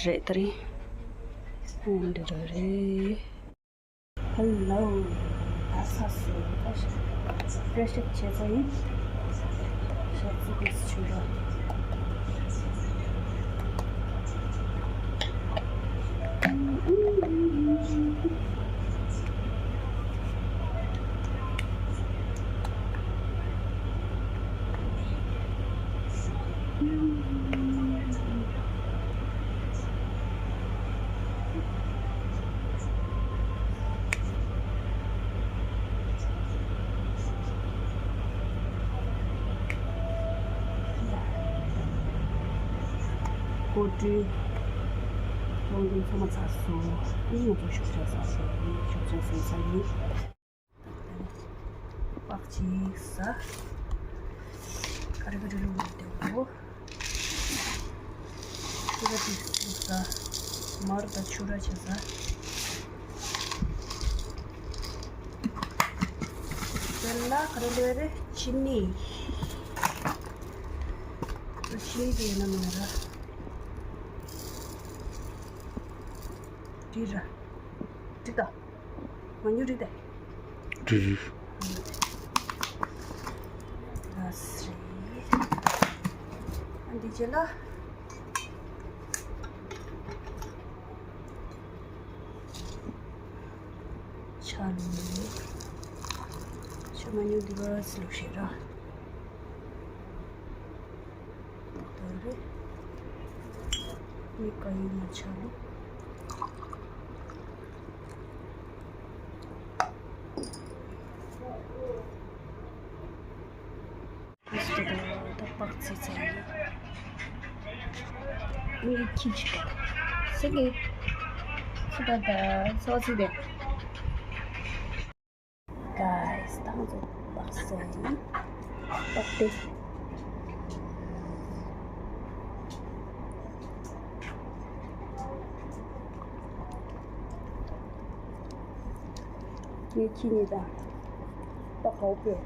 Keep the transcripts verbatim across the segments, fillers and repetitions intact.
རེད་ད་རིང་། འདི་འདྲ་རེད། Hello། ད་ཚ་སོང་། ད་ཤ་fresh up བྱས་ཚར་ཡིན། ཤ་བཙུགས་དགོས་བྱུང་ར། སྒོ་སྒྲིལ། སློང་རྐྱེན་ཚང་མ་ཚར་སོང་། ཨ་ནི་ང་ཚོ་ཞོགས་ཇ་ཟ་ས་ཡིན། ཞོགས་ཇ་ཟ་ས་ཡིན། པགས་ཅིག་ཟ། ཀ་རི་ཀ་རི་ལུང་བསྡད་འོ། ཆུ་ར་ཅིག་ཟ། མར་དང་ཆུ་ར་ཅིག་ཟ། དེ་ལ་ཀ་རི་ལུང་རེ་ཅི་ནི། ཅི་ནི་དེ་ཡིན་ན་མིན་ན་ར། འདི་ར། འདི་ད། མ་ཉུ་རི་ད། རི་རི། ལ་སི། ཨ་འདི་རྗེས་ལ། ཆ་ལུ། ཆ་མ་ཉུ་འདི་བ་སི་ལུ་ཤེས་ར། ད་རེ། མི་ཀ་ཡི་མ་ཆ་ལུ། ད་པགས་ཚིག་ཚ་ཡི། ངའི་ཁྱི་ཅིག་པ། སེང་གེ། ཁྱི་པ་ད་སོ་ཚིག་དེ། Guys། ད་ང་ཚོ་པགས་ཟ་ཡིན། པགས་ཏེ། ངའི་ཁྱི་གཉིས་དང་། པགས་གའོ་པོས།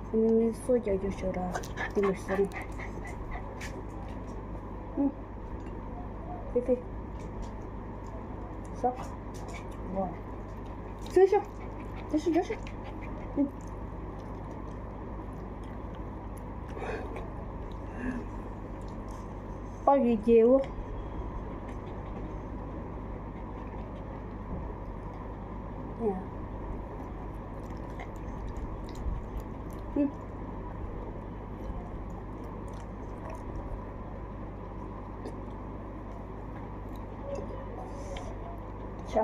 ཨ་ནི་ངའི་སོ་རྒྱག་རྒྱུ་ཤོར་ར། དེ་མི་སོང་། ཨུ། ཧེ་ཧེ། ཤོག་ཝ། ཚུར་ཤོག་ཚུར་ཤོག་ཤོག་ཤོག་པགས་ཀྱི་རྒྱལ་པོ། ཡ། ཨུ། ཤ།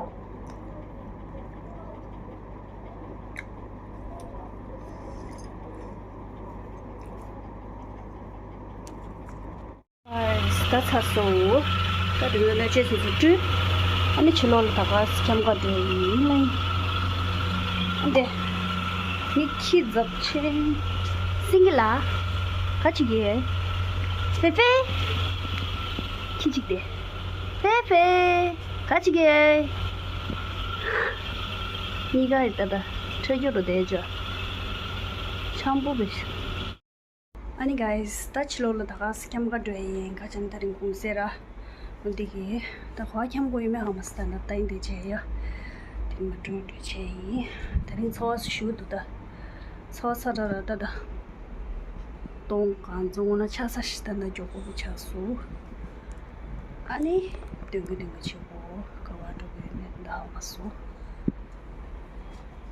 ཨ་ད་ཚར་སོང་། ད་དེ་ནས་སྣོད་ཆས་སོ་སོ་བཀྲུས། ཨ་ནི་ཕྱི་ལོགས་ལ་ད་ག་སེ་འཁྱམ་ག་འགྲོ་ཡིན་ལ། ཨ་འདི། ངའི་ཁྱི་རྫབ་ཆེན། སེང་གེ་ལགས། ག་ཅིག་གིས། ཧྥེ་ཧྥེ། ཁྱི་གཅིག་དེ། ཧྥེ་ཧྥེ། ག་ཅིག་གིས། གཉིས་ཀ་ཡི་ད་ད་ཁྲོད་རྒྱུ་རུ་བསྡད་ཅོ། འཁྱམ་པོ་བེ་ཤ། ཨ་ནི་guys། ད་ཕྱི་ལོགས་ལ་ད་ག་སེ་འཁྱམ་ག་འགྲོ་ཡིན། ག་ཅན་ད་རིང་གུང་སེང་ར། འོ་འདི་གི་ད་ག་འཁྱམ་གོ་ཡོད་མེད་ཧ་མ་སི་ད་ན་ད་ཡིན་དེ་བྱས་ཡ། དེ་མ་འགྲོ་འགྲོ་བྱས་ཡིན། ད་རིང་འཚོ་བ་སུ་ཞུ་འདུག་ད། འཚོ་བ་ཚ་དྲག་ར་ད་ད། སྟོང་གང་བཙོང་ན་ཆ་ས་ཞིག་ད་ན་མགྱོགས་པོ་གི་ཆགས་སུ། ཨ་ནི། སྟོན་གི་སྟོན་གི་ཆེ་བོ་ག་བ་འགྲོ་གི་ཡོད་མེད་ད་ཧ་མ་སོང་།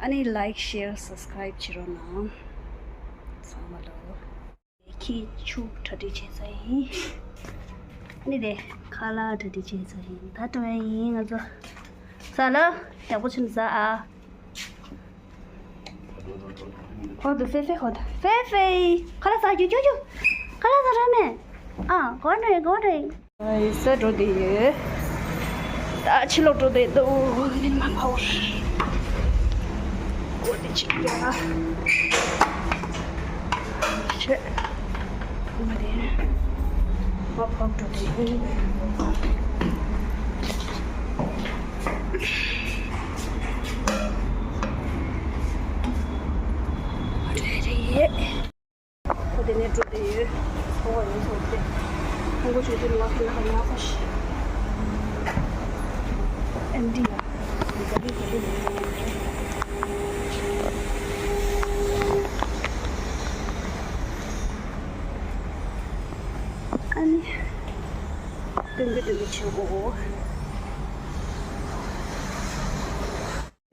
ཨ་ནི་like share subscribe བྱེད་རོགས་གནང་། ཚང་མ་ལོ། ཁྱི་ཕྱུགས་གྲ་སྒྲིག་བྱས་ཚར་ཡིན། ཨ་ནི་དེ་ཁ་ལག་གྲ་སྒྲིག་བྱས་ཚར་ཡིན། ད་ལྟ་བས་ཡིན་ང་ཚོ། ཟ་ལ་ཡག་པོ་ཆུན་ཟ་ཨ། ཧོ་དུ་ཧྥེ་ཧྥེ་ཧོ་དུ་ཧྥེ་ཧྥེ། ཁ་ལག་ཟ་རྒྱུ་རྒྱུ་རྒྱུ། ཁ་ལག་ཟ་ར་མེད། ཨ་གོ་འདྲ་གོ་འདྲ། ཨའི་ས་འགྲོ་དེ་ཡོད། ད་ཕྱི་ལོགས་འགྲོ་དེ་འདུག་ཨ་ནི་མ་ཕོར། གོ་དེ་ཅིག་རྒྱག་ཆེ། མ་དེ་མ་ཕོར་འགྲོ་དེ་ཡོད། རེད་རེད། ཁོ་དེ་ནས་འགྲོ་དེ་ཡོད། ཚོ་བ་ཡོད་ཚོ་དེ། ཁོང་ཁྲོ་ཆུང་ཆུང་ལ་ཁོ་ལ་ཧ་ཡག་པོ་ཞིག་ཨེམ་ཌི་ཡ། ཨ་ནི། སྟོན་གི་སྟོན་གི་ཆེ་གོ།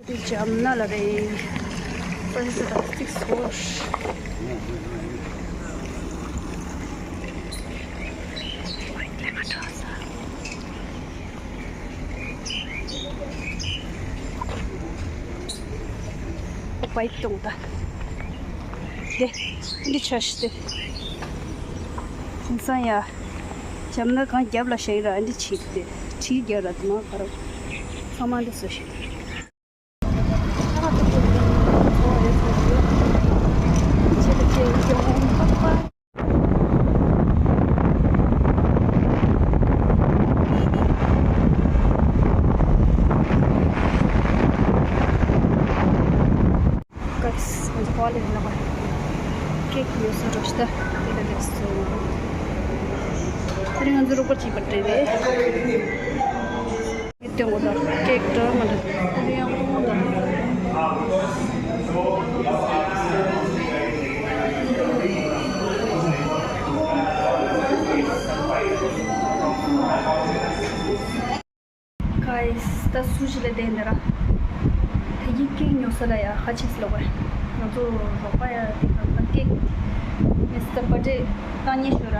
འདི་ཇམ་ན་ལ་རེད། First six four. པའི་ཏོང་ད། དེ། འདི་ཆ་ཤི་དེ། ཡིན་ས་ཡ། ཇམ་ན་གང་རྒྱབ་ལ་ཤེས་ར་འདི་ཆིག་དེ། ཁྲིད་རྒྱབ་ར་དེ་མ་ག་ར། ཚང་མ་འདི་སུ་ཤེས། Guys, ང་ཚོ་ཧྥ་ལེ་ལ་ཀེག་ཉོ་ས་རོ་ཤི་ད་དེ་ལ་ལེགས་སོ། དེ་རིང་ང་ཚོ་རོགས་པ་བྱེད་པར་བྲེལ་བས། མི་སྟོན་གོ་ད་ཀེག་འདྲ་མ་འདྲ་དེ་རིང་ཡང་ཁོང་ད། Guys, ད་སུ་ཞིག་ལ་བསྡད་འདི་ར། དེ་གི་ཀེག་ཉོ་ས་ལ་ཡ་ཁ་ཆེ་སི་ལོག་པ། ང་ཚོ་རོགས་པ་ཡ་དེ་ག་ད་ཀེག་མི་སི་ཊར་བར་ཌེ་བཏང་ཉེ་ཞོ་ར།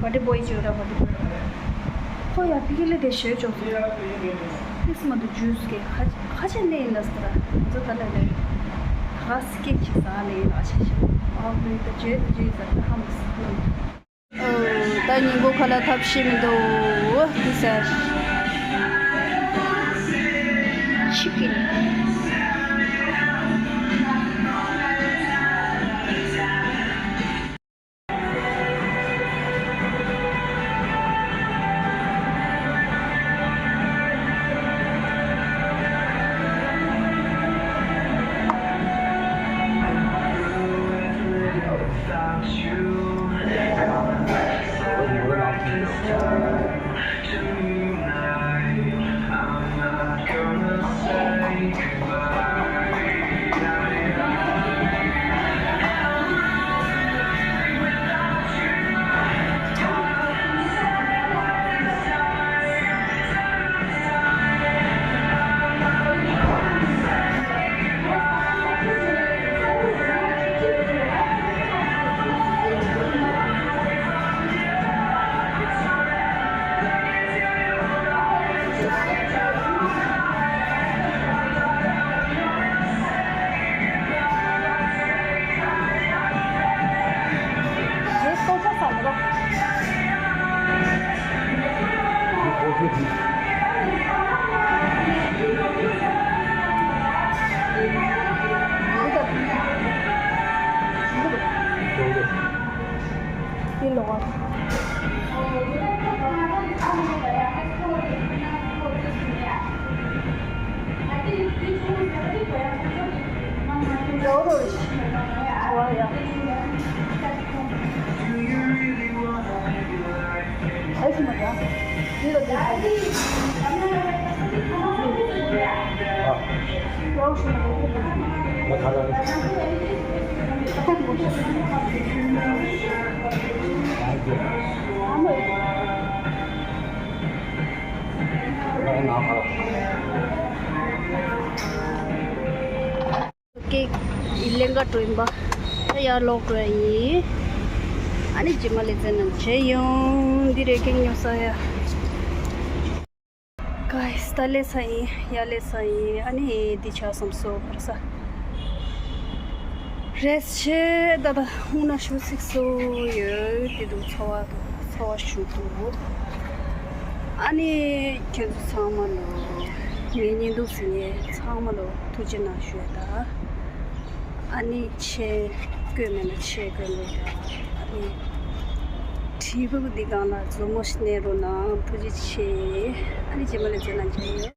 བར་ཌེ་བོའི་ཞོ་ར་བར་ཌེ་བོའི། ཁོ་ཡ་ཕི་གི་ལ་དེ་ཞོ་ཅོག་ཙེ། ཕིག་སི་མ་དུ་ཇུས་ཀེག་ཁ་ཁ་ཆེ་ནས་ཡིན་ད་སི་ཏ་ར། ང་ཚོ་ད་ལ་ལ་ཁ་སི་ཀེག་ཞིག་ཟ་ལ་ཡིན་ཨ་ཆེ་ཞིག་ཨ་བོའི་ད་ཇེ་ད་ཇེ་ཟ་ད་ཧམ་སི། ད་ཉིན་གུང་ཁ་ལག་ཐབས་ཤེས་མི་འདུག་འདི་ཟེར། ཆི་ཀིན། ཀེག་ལེན་ག་འགྲོ་ཡིན་པ། ད་ཡར་ལོག་འགྲོ་ཡ་ཡིན། ཨ་ནི་རྗེས་མ་ལེ་ཚན་ནང་མཇལ་ཡོང་། འདི་རེད་ཀེག་ཉོ་ས་ཡ། Guys, ད་ལེ་ས་ཡིན། ཡར་ལེ་ས་ཡིན། ཨ་ནི་འདི་ཆ་བསམ་སོ་བར་ས། རེས་ཆེ་ད་ད་ཧུང་ན་ཤུ་སིག་སོ་ཡོད་དེ་འདུག་ཚོ་བ་འདུག་ཚོ་བ་ཞུ་འདུག་ཨ་ནི་ཁྱེད་ཚོ་ཚང་མ་ལོ། ངའི་ཉིན་འདུག་ཟིན་ཡས་ཚང་མ་ལོ་ཐུགས་རྗེ་གནང་ཞུ་ཡ་ད། ཨ་ནི་ཆེ་བསྐོས་མེད་ན་ཆེ་བསྐོས་མེད་ད། ཨ་ནི་བྲིས་ཕུག་འདི་སྒང་ལ་མཛུབ་མོ་ཞིག་མནན་རོགས་གནང་། ཐུགས་རྗེ་ཆེ། ཨ་ནི་རྗེས་མ་ལེ་ཚན་ནང་མཇལ་ཡོང་།